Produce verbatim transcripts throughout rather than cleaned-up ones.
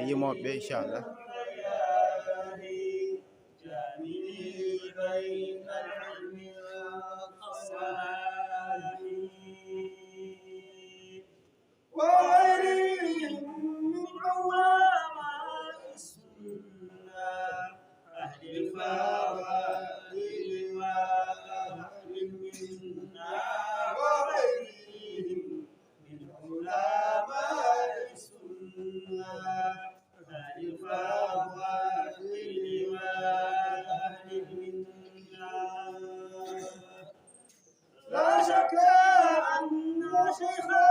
Yimooɓe, inchallah. وغيرهم من علماء السنة أهل الفضائل وأهل المنة، وغيرهم من علماء السنة أهل الفضائل وأهل المنة. لا شك أن شيخنا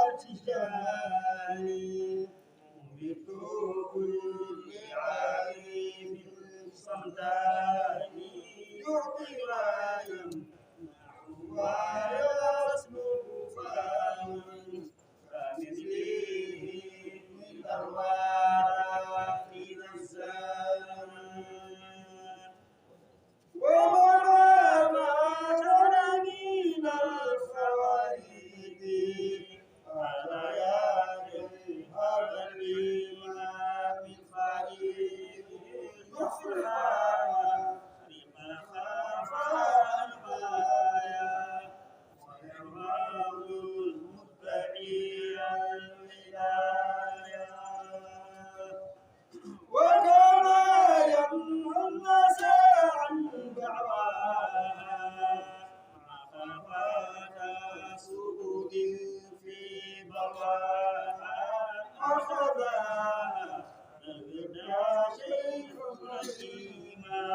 التجاني ممد كل عالم صمداني، يعطي ما يمنع ويسلب فمن كمثله من الأرواح إلى الزمان. وما كان من الفوائد على يد هذا الإمام الفائز، يخفى لما خاف الغاية ويرام المدعي الولاية. وكما يمنع الناس عن دعواها، ما خافت سوء في بواها أخذها، فبدها شيخ الرحيما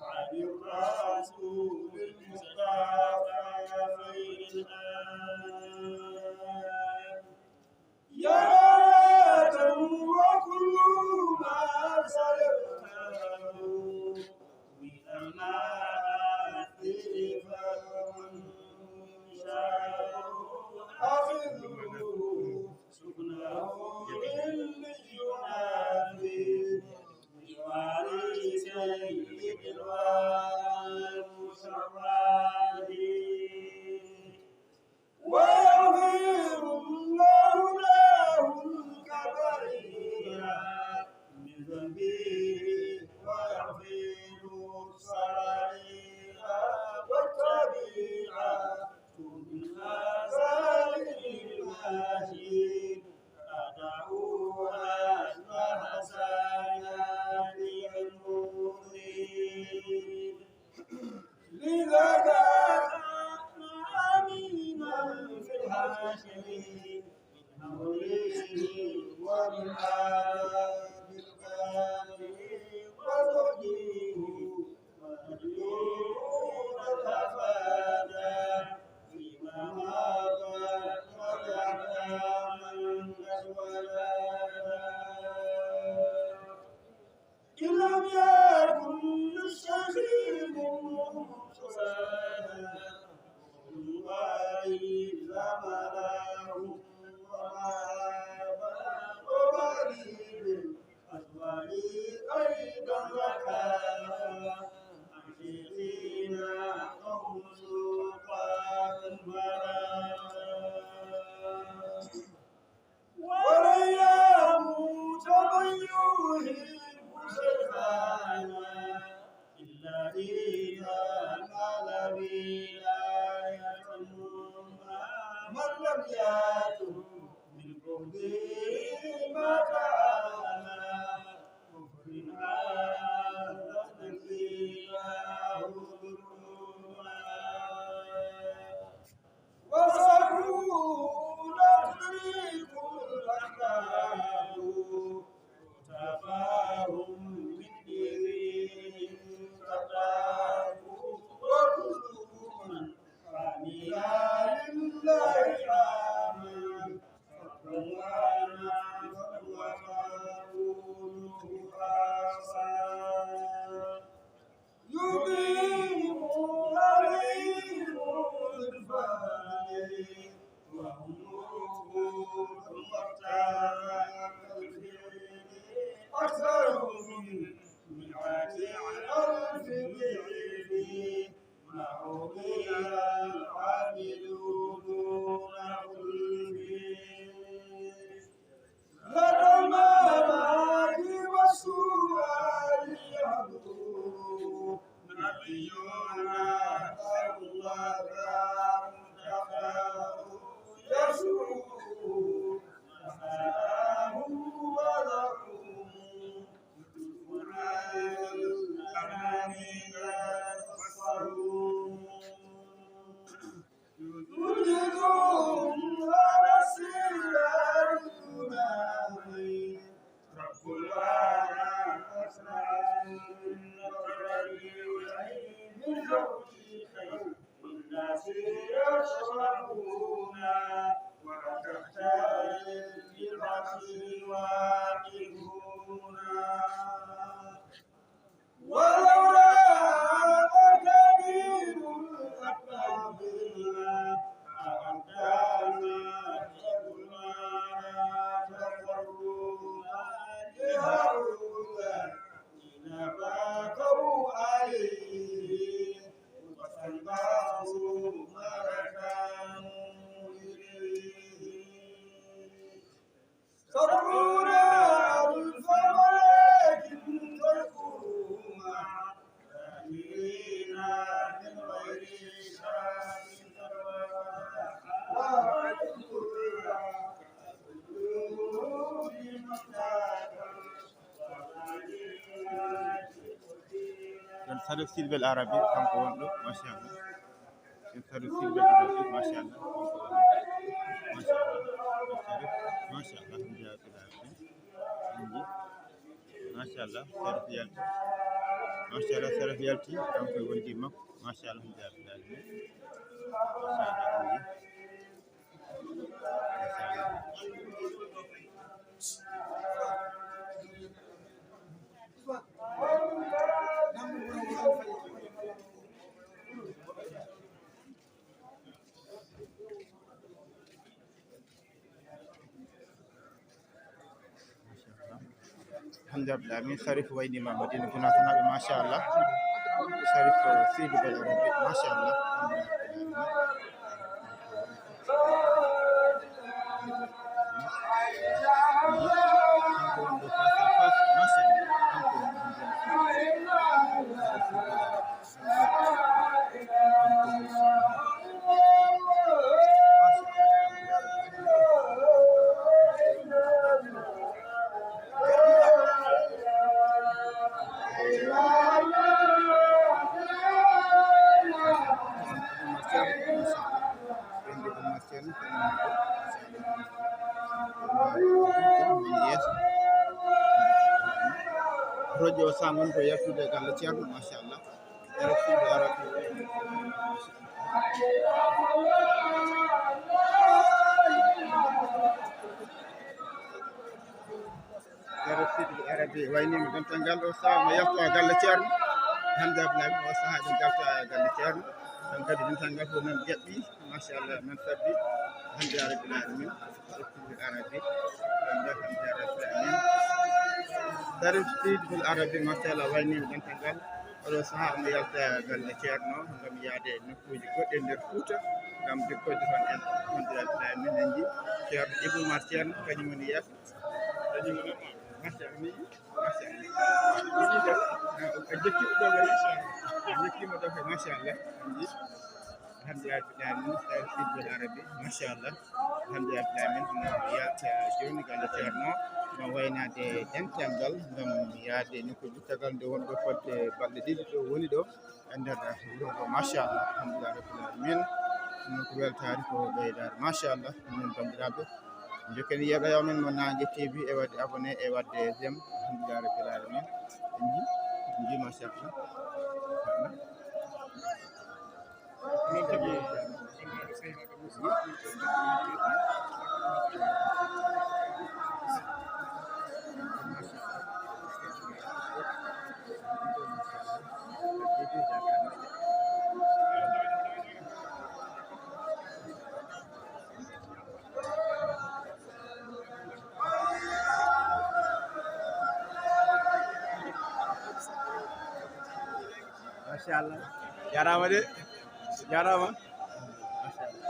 عن الرسول المصطفى خير الأنام. يا ليت وكل ما سلكته من المآثر فمن شاء أخذه سكنه عليون في جوار سيد الورى المشرف. ويغفر الله له الكبير من ذنبه ويغفر الصغير والكبير من خزائن المجيد أدعوها وحسنا للمؤمنين. لذاك أمينا في الحشر من حوله ومن آل القاتل وزوجه ومن يريد الأبد فيما مضى وذاك من قد ولد. إن لم يكن للشيخ منهم سؤال، وإلا ملاهم ومآبا ومريد أزواجي أيضا وكان عن شيخنا قوم سوقا ولا ولن يموت من يحب شيخنا إلا إذا نال ولاية عظمى. من لم يتب من بعده مات على كفر عظمت فيه ذنوبا. وصبروا لا تدركه الأحباب، تفاهم من دينهم فتاكوا، وكل من عمل لله عمل فالله رب الورى أسرع من نظره وعين زوجه الناس يشربون وتحتل بالعرش واقفون. ولو رأى كبير الأكبر منا أعدانا كلنا تفرقنا لهؤلاء نفاقوا عليه وتنبعثوا ما كانوا إليه. سبعون ألف ملك تذكرهم آمنين من غير شك. Ɗon Sarif Sidi Bel Arabi, kanko wonɗo, machallah. Ɗon Sarif Sidi Bel Arabi, machallah. Kanko wonɗo, machallah. Ɗon Sarif, machallah. Alhamdulillah, rabbil alamin. Anndi. Machallah, Sarif yalti. Machallah, Sarif yalti, kanko e wondiiɓe makko. Machallah, alhamdulillah, rabbil alamin. Machallah, anndi. Alhamdulillah, min Sarif wayniima Madina Gunaas naaɓe, machallah. Sarif, eh, Sidi Bel Arabi, machallah. Kanko wonɗo face à face, machallah. Kanko wonɗo. Roƴo o sangon ko yaltude e galle Ceerno, machallah. Sarif Sidi Bel Arabi wayniima dental ngal, o sahaa mo yalta galle Ceerno. Alhamdulillah, o sahaa ɗum yalta galle Ceerno. Ɗon kadi dental ngal fof noon jaɓɓi, machallah, noon sabbi. Alhamdulillah, rabbil alamin. Sarif Sidi Bel Arabi, alhamdulillah, rabbil alamin. Sarif Sidi Bel Arabi, machallah, wayniima dental ngal. Oɗo sahaa omo yalta galle Ceerno ngam yahde e nokkuuji goɗɗi e nder Fuuta ngam jokkoyde toon en. Alhamdulillah, min en njii Ceerno Ibou Oumar Ceerno, kañum woni yeeso. Kañum woni, machallah, mi yii, machallah. Mi yii ɗo, a jokkiima ɗo kadi, machallah. A jokkiima ɗo kadi, machallah. En njii. Alhamdulillah, rabbil alamin, Sarif Sidi Bel Arabi, machallah. Alhamdulillah, rabbil alamin, omo yalta jooni galle Ceerno, ngam waynaade dental ngal, ngam yahde nokkuuji, caggal nde wonɗo fodde balɗe ɗiɗi ɗo woni ɗo e nder wuro ngo, machallah. Alhamdulillah, rabbil alamin, ɗum ko weltaare, ko ɓeydaare, machallah. Min banndiraaɓe, njokken yeeɓa yo men mo Naange T V e waɗde abonné e waɗde j'aime. Alhamdulillah, rabbil alamin. En njii, en njii, machallah. Machallah. Jaaraama de. Jaaraama. Machallah.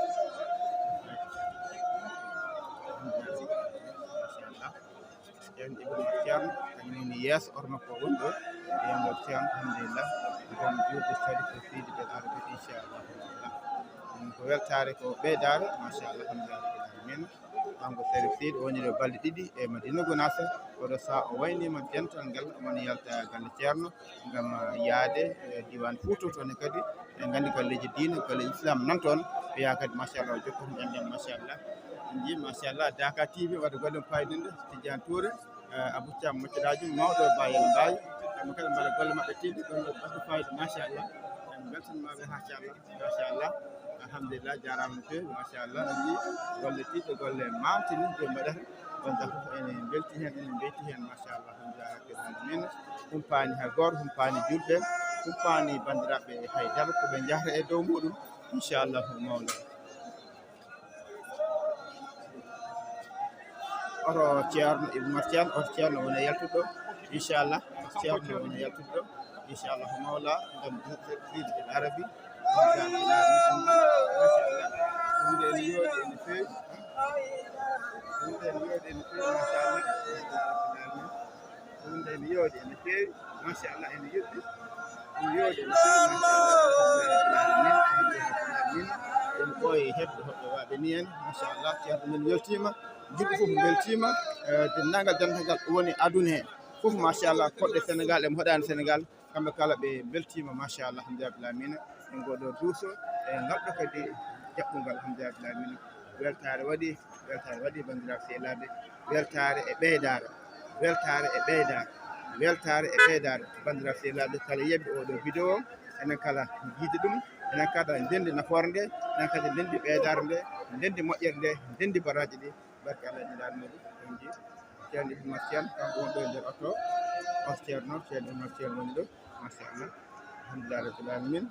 Ceerno Ibrahima Ceerno, kañum woni yeeso orno ko woni ɗo. Ceerno, alhamdulillah. Ngam juulde Sarif Sidi Bel Arabi, inchallah. Weltaare ko ɓeydaare, machallah, alhamdulillahi rabbil alamina. Kanko Serif Seydi o woni ɗo balɗe ɗiɗi e Madina Gunaas. Oɗo saha o wayniima dental ngal, omo yalta galle Ceerno ngam yaade e diiwaan Fuuta toon kadi. En nganndi galleeji diine, galleeji Islam nan toon. Wiya kadi machallah o jokka heen enɗam machallah. En njii machallah Daaka T V waɗa golle paydinde Tidiane Touré. Eh, Abou Thiam, Mocciraaji, mawɗo Bayel Mbaye, kamɓe kala mbaɗa golle maɓɓe tedduɗe, golle baɗɗe fayida, machallah. En mbeltaniima ɓe, machallah, machallah. Alhamdulillah, jaaraama no feewi, machallah. En njii golle tedduɗe, golle maantini, ɗe mbaɗata. Wonta fof ene mbelti heen, ene mbelti heen, machallah. Alhamdulillah, rabbil alamina. Humpaani hay gooto, humpaani juulɓe, humpaani banndiraaɓe hay dara, ko ɓe njahata e dow muɗum, inchallahu mawla. Oto Ceerno Ibn Martial, oto Ceerno wona yaltuɗo, inchallah. Oto Ceerno wona yaltuɗo, inchallah. Ko mawla ngam juuɗe ɗiɗi e Arabi. Machallah. Ɗum ɗe ene yooɗi ene feewi. Ɗum ɗe ene yooɗi ene feewi, machallah. Ɗum ɗe ene yooɗi ene feewi, machallah, ene yuɓɓi. Ɗum yooɗi ene feewi, machallah. Ɗum ɓooyi heɓde hoɓɓe waɓe ni en, machallah. Ceerno men weltiima, juɓɓe fof mbeltiima. Eh, denndaangal dental ngal woni aduna he fof, machallah, koɗɗe Senegal e mo hoɗaani Senegal, kamɓe kala ɓe mbeltiima, machallah, alhamdulillahi rabbil alamina. En ngoɗo duuso e ngalɗo kadi jaɓɓungal, alhamdulillahi rabbil alamina. Weltaare waɗi, weltaare waɗi, banndiraaɓe sehilaaɓe. Weltaare e ɓeydaare, weltaare e ɓeydaare, weltaare e ɓeydaare, banndiraaɓe sehilaaɓe. Kala yiɓɓe oɗo vidéo, enen kala njiidi ɗum, enen kala ndenndi nafoore nde, enen kadi ndenndi ɓeydaare nde, ndenndi moƴƴere nde, ndenndi baraaji ɗi. Barke Allah e Nulaaɗo Muhammadu, en njii Ceerno Ibn Martial, kanko woni ɗo e nder oto. O Ceerno, Ceerno Ibn Martial woni ɗo, machallah. Alhamdulillah rabbil alamin.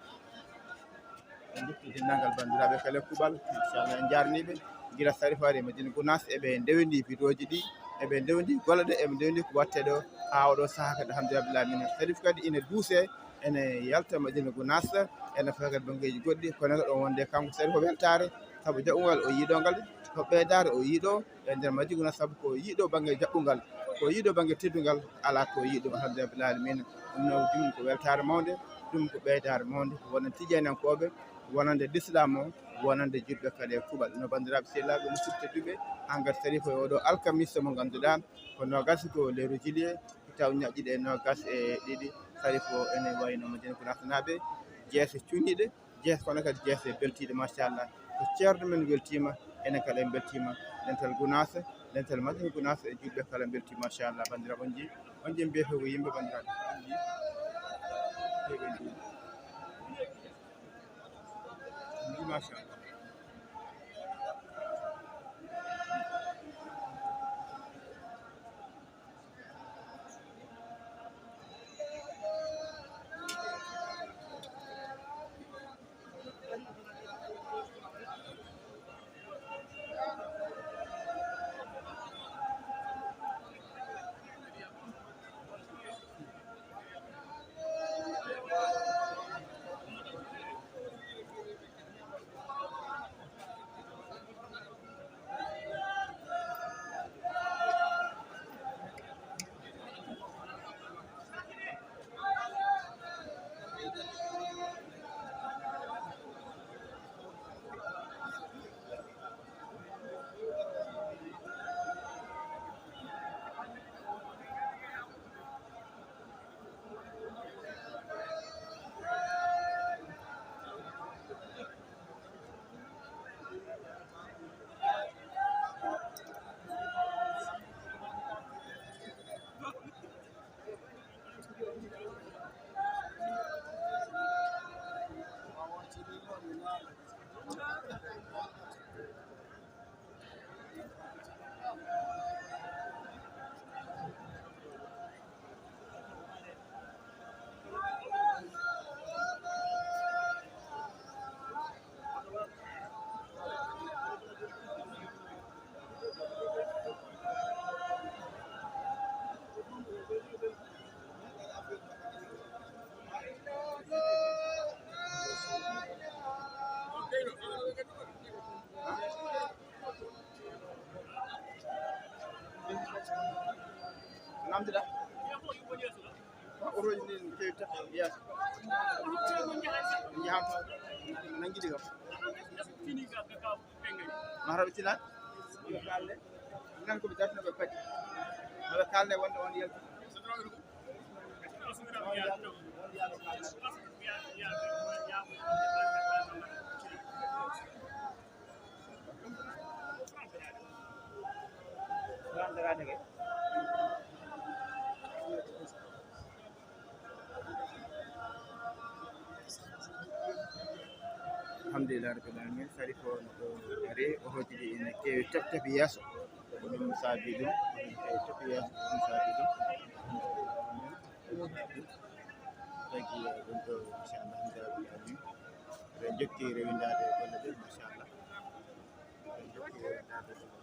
En njetti denndaangal banndiraaɓe kala kuuɓal, machallah, en njaarnii ɓe. Gila Sarif ari e Madina Gunaas, eɓe ndewndi vidéoji ɗi, eɓe ndewndi golle ɗe, eɓe ndewndi ko waɗtee ɗo haa oɗo sahaa kadi, alhamdulillah rabbil alamin. Sarif kadi ene duuse, ene yalta Madina Gunaas, ene fawi kadi banngeeji goɗɗi, kono kadi o wonde kanko Sarif ko weltaare, sabu jaɓungal o yiɗo ngal, ko ɓeydaare o yiɗo, e nder Madina Gunaas, sabu ko yiɗo bannge jaɓɓungal, ko yiɗo bannge teddungal, alaa ko yiɗo, alhamdulillah rabbil alamin. Ɗum noon, ɗum ko weltaare mawnde, ɗum ko ɓeydaare mawnde, wonan tijaniyankooɓe, wonande l'islam o, wonande juulɓe kala e kuuɓal. No banndiraaɓe sehilaaɓe musidɓe tedduɓe, hangar Sarif o e oɗo alkamisa mo ngannduɗaa ko noogas ko lewru juillet, taw ñaƴƴi ɗe noogas e ɗiɗi, Sarif o ene wayno Madina Gunaas naaɓe, jeese cuniiɗe, jeese kono kadi jeese beltiiɗe, machallah. Ko ceerno men weltiima, enen kala en mbeltiima, dental Gunaas, dental Madina Gunaas e juulɓe kala mbeltiima, machallah. Banndiraaɓe on njii, on njii mbiye ko yimɓe banndiraaɓe. On njii. On njii, machallah. Namdiɗa? Otoji ɗin kewi tati yeeso. Njahan toon. Nangiɗi kam. Mahraɓe tinan. Nan ko ɓe dartino ɓe padi. Maɓe kalde wonde on yalti. Alhamdulillah rabbil alamin. Sari ko no ɗo ari, otoji ɗi ene keewi tep tep yeeso. Ko ɗum saabi ɗum, ene keewi tep yeeso, ko ɗum saabi ɗum. Tagi ɗum ɗo, machallah, alhamdulillah rabbil alamin. Eɗen jokki rewindaade golle ɗe, machallah. Eɗen jokki rewindaade golle ɗe.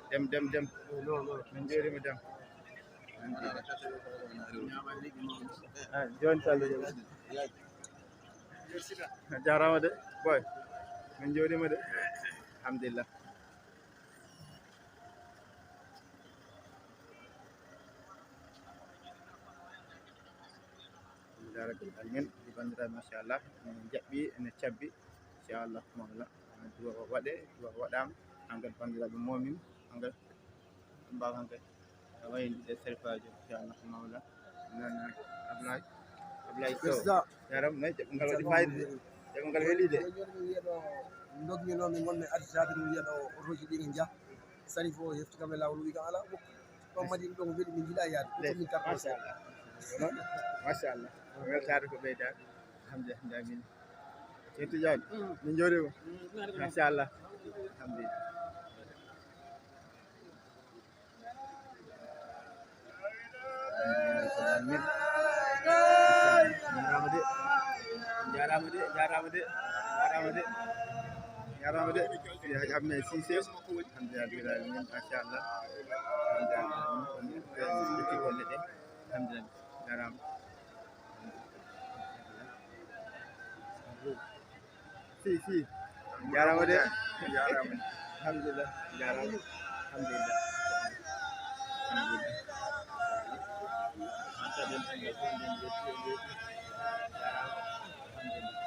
Dem, dem, dem. Min njuuriima dem. Ah, jooni tan. A jaaraama de, boy. Min njuuriima de. Alhamdulillah. Alhamdulillah rabbil alamin. Ɗi banndiraaɓe, machallah, ene jaɓɓi, ene cabbi. Inchallah, mawla. Duwa o waɗe, duwa o waɗaama. Hankadi banndiraaɓe moomin, hankadi mbawa hankadi. A wayi ɗe sarifaajo, inchallah, mawla. Nan Ablaye, Ablaye Sow. Président. Jaaraama, nayi jaɓɓungal waɗi fayida de. Jaɓɓungal weli de. Ndogmi noon, min ngonmi ardidaade, mi wiya ɗo otoji ɗi ne njaha. Sarif o hefti kam e laawol, wi kam alaa wokko. Ɗon Madina ɗon weli, min njiɗaa yaade. Ko min tarto seeɗa. Machallah. Weltaare ko ɓeydaade. Alhamdulillah, amin. Ceerno Tidiane, min njuuriima. Machallah. Alhamdulillah. Amin. Jaaraama de. Jaaraama de, jaaraama de, jaaraama de. Jaaraama de. Seydi Hadji Abdoulaye Cissé. Alhamdulillah rabbil alamin, machallah. Alhamdulillah. Alhamdulillah. Jaaraama. Si, si. Jaaraama de. Jaaraama. Alhamdulillah. Jaaraama. Alhamdulillah. Alhamdulillah. Jaaraama. Alhamdulillah.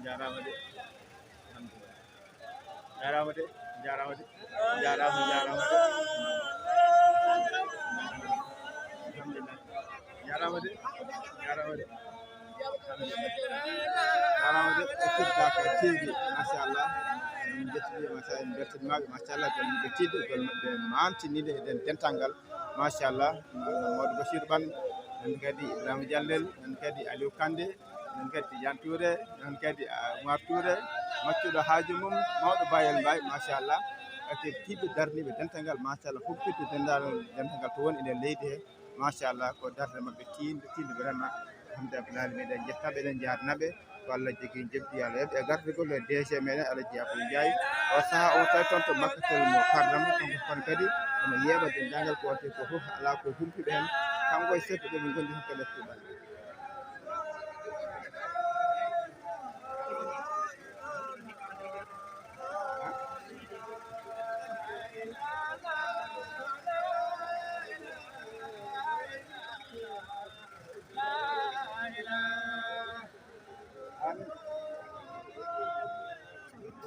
Jaaraama de. Alhamdulillah. Jaaraama de, jaaraama de, jaaraama, jaaraama de. Alhamdulillah. Jaaraama de, jaaraama de. Alhamdulillah. Jaaraama de, équipe Dakar T V, machallah. En njettii, machallah, en mbeltaniima ɓe, machallah, golle maɓɓe tiiɗɗe, golle maɓɓe maantiniiɗe e nden dental ngal. Machallah, Mamadou Bachir Ban, en kadi Ibrahima Diallel, en kadi Aliou Kandé, en kadi Tidiane Touré, en kadi, ah, Oumar Touré, maccuɗo haaju mum, mawɗo Bayel Mbaye, machallah. Ake tiiɗɓe darniiɓe dental ngal, machallah, humpito denndaangal dental ngal to woni e nder leydi he, machallah, ko darnde maɓɓe tiiɗnde, tiiɗnde vraiment. Alhamdulillah, meɗen njettaɓe, eɗen njaarnaɓe. Ko Allah jogii njoɓdi, yo Allah yoɓ e gartugol e D G meɗen Alaji Abou Ndiaye. O sahaa o tawi toon to Makkatal Mukarrama, kanko kon kadi omo yeeɓa denndaangal ko wonti ko fof, alaa ko humpi ɓe heen. Kanko e seeɗa ɓe ɓe ngondi hokka les kuuɓal.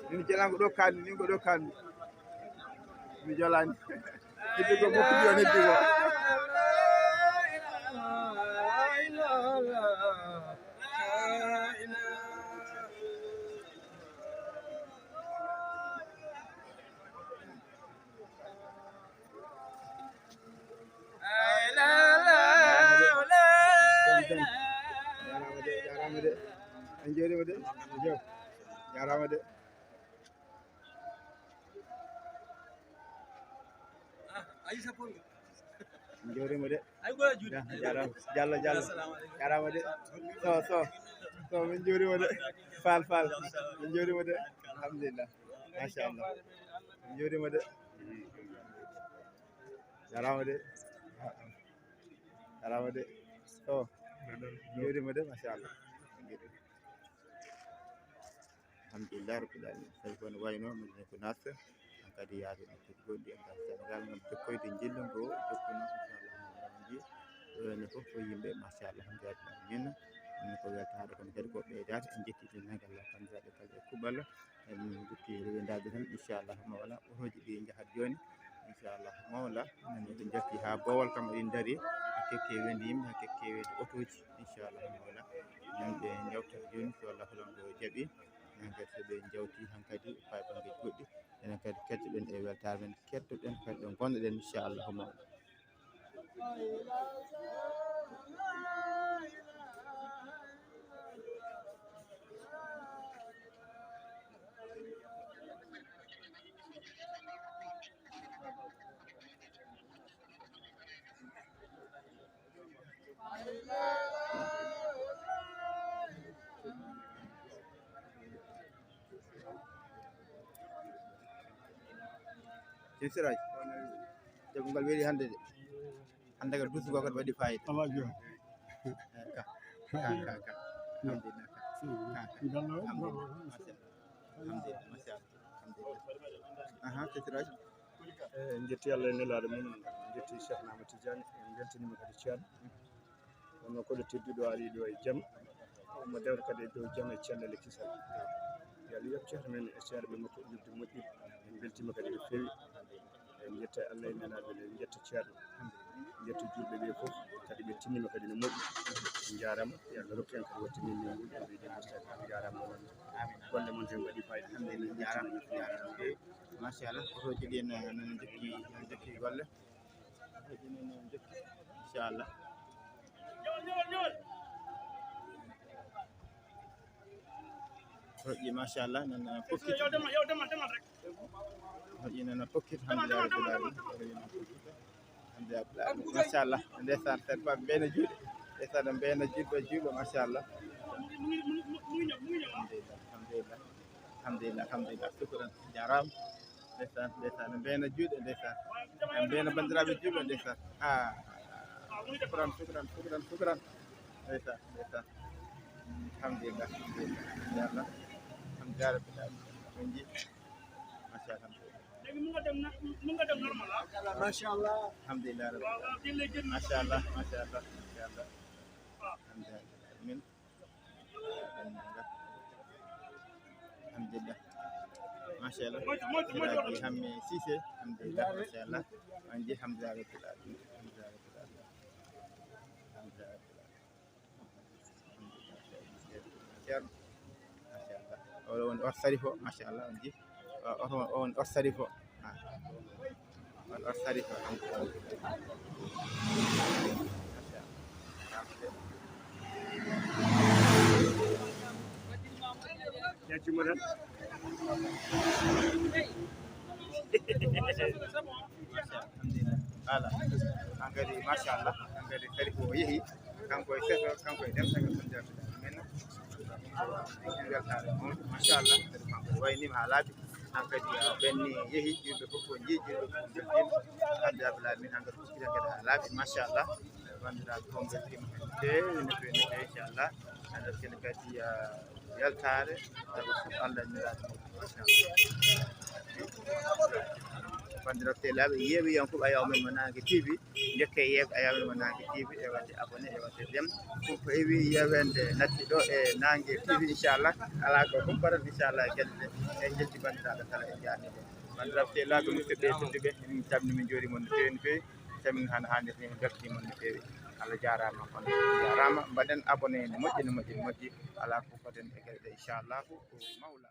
Min jalanko ɗo kanni, min ko ɗo kanni. Mi jolani. Heddi ko moftude on heddi ko. Jaaraama de, jaaraama de. En njuuriima de. Jaaraama de. En njuuriima de. Jaaraama. Jallo, Jallo. Jaaraama de. So, so. So, min njuuriima de. Faal, Faal. Min njuuriima de. Alhamdulillah. Machallah. Min njuuriima de. Jaaraama de. Jaaraama de. So. Min njuuriima de, machallah. Alhamdulillah rabbil alamin. Tawi ko no wayno, min ko natta. Kadi yaade ɗum kadi goɗɗi en ngal Senegal ngam jokkoyde njillu ngu jokkuno, inchallah. Jooni fof ko yimɓe, machallah, hamdulillahi rabbil alamina. Ɗum ko weltaade, kono kadi ko ɓeydaade. En njetti denndaangal banndiraaɓe kala e kuuɓal. En njetti rewindaaɓe tan, inchallahu mawla. Otooji ɗi njahat jooni, inchallahu mawla. En njetti haa Bowal kam eɗin ndarii. Hakke kewendi yimɓe, hakke kewendi otooji, inchallahu mawla. Enen ɓe njawtata jooni, so Allahu Laamɗo jaɓii. Enen kadi so ɓe njawtii hankadi, faa e banngeeji goɗɗi. Enen kadi kettoɗen e weltaare men, kettoɗen kadi ɗo ngonnoɗen, inchallahu mawla. Sisiraji, jaggu ngal weeli hannde de. Hannde kadi dusugol kadi waɗi fayida. Ala jooni. Eh, ka, ka, ka, ka. Alhamdulillah, ka. Ka, ka. Alhamdulillah, machallah. Alhamdulillah, machallah. Alhamdulillah. Aha, Sisiraji. Eh, en njetti Allah e nelaaɗo mum, en njetti Cheikh Ahmad Tidiane, en mbeltaniima kadi Ceerno. Wonno ko ɗo tedduɗo ari ɗo e jam, mo dewre kadi e dow jam e cellal e kisal. Yo Allah yoɓ ceerno men e seeɗa ɓe makko ƴuɓde moƴƴi. En mbeltiima kadi no feewi. En njetta Allah e nelaaɗo, en njetta Ceerno. En njetta juulɓe ɓe fof, kadi ɓe tinniima kadi no moƴƴi. En njaaraama, yo Allah rokku en kadi wattinde min ɗum, ɗum ɓe jam. En njaaraama. Golle mon ɓe mbaɗi fayida. Alhamdulillah, njaaraama, njaaraama. Machallah, otooji ɗi no, no jokki, no jokki golle. Otooji ɗi no jokki, inchallah. Otooji, machallah, nana pokkiti. Otooji nana pokkiti, alhamdulillah rabbil alamin. Otooji nana pokkiti. Alhamdulillah. Machallah, ndeysaan, seen pap mbeena juuɗe. Ndeysaan, mbeena juuɗe, juuɗe, machallah. Alhamdulillah, alhamdulillah. Alhamdulillah, alhamdulillah, alhamdulillah. Sukran, jaaraama. Ndeysaan, ndeysaan, mbeena juuɗe, ndeysaan. Mbeena banndiraaɓe juulɓe, ndeysaan. Ah, sukran, sukran, sukran, sukran. Ndeysaan, ndeysaan. Alhamdulillah, alhamdulillah. Machallah. Alhamdulillah rabbil alamin. On nji. Machallah, alhamdulillah. Léegi mën nga dem na, mën nga dem normal, ah. Machallah. Alhamdulillah rabbil alamin. Waaw, waaw, jël leen jën. Machallah, machallah, machallah. Waaw. Alhamdulillah. Amin. Alhamdulillah. Machallah. Moytu, moytu, moytu. Siraaji Hammi Cissé. Alhamdulillah, machallah. On nji, alhamdulillah rabbil alamin. Alhamdulillah rabbil alamin. Alhamdulillah rabbil alamin. Ceerno, machallah. Oɗo woni Or Sarif o, machallah, on nji. O, oto, o woni Or Sarif o. Ah. On Or Sarif o, machallah. Yajjuma tan. Machallah, alhamdulillah. Ala. Hankadi, machallah. Hankadi, kadi ko yehi. Kanko e feto, kanko e demta, kanko e demta. Min, min weltaare on, machallah. Kadi kanko e waynima haa laaɓi. Hankadi, a ɓenni yehi, juulɓe fof ko njii, juulɓe fof ko mbeltiima. Alhamdulillah, min hankadi kuskiren kadi haa laaɓi, machallah. Banndiraaɓe fof mbeltiima no feewi, no feewi, no feewi, inchallah. Aɗa kene kadi, ah, weltaare, sabu fof Allah e nelaaɗo mum, machallah. Banndiraaɓe télaaɓe, yeeɓiyankooɓe Ayaawo Men Mo Naange T V, njokke yeeɓde Ayaawo Men Mo Naange T V, e waɗde abonné, e waɗde j'aime. Ɗum ko heewi yeewende natti ɗo e Naange T V, inchallah. Alaa ko humpata, inchallah, e geɗe ɗe. En njetti banndiraaɓe kala, en njaarnii ɓe. Banndiraaɓe télaaɓe, musidɓe e tedduɓe, min calminii, min njuuriima on no feewi, no feewi. Calmin hano haanirta ni, min mbeltiima on no feewi. Allah jaaraama, on njaaraama. Mbaɗen abonné no moƴƴi, no moƴƴi, no moƴƴi. Alaa ko foten e geɗe ɗe, inchallahu, ko mawla.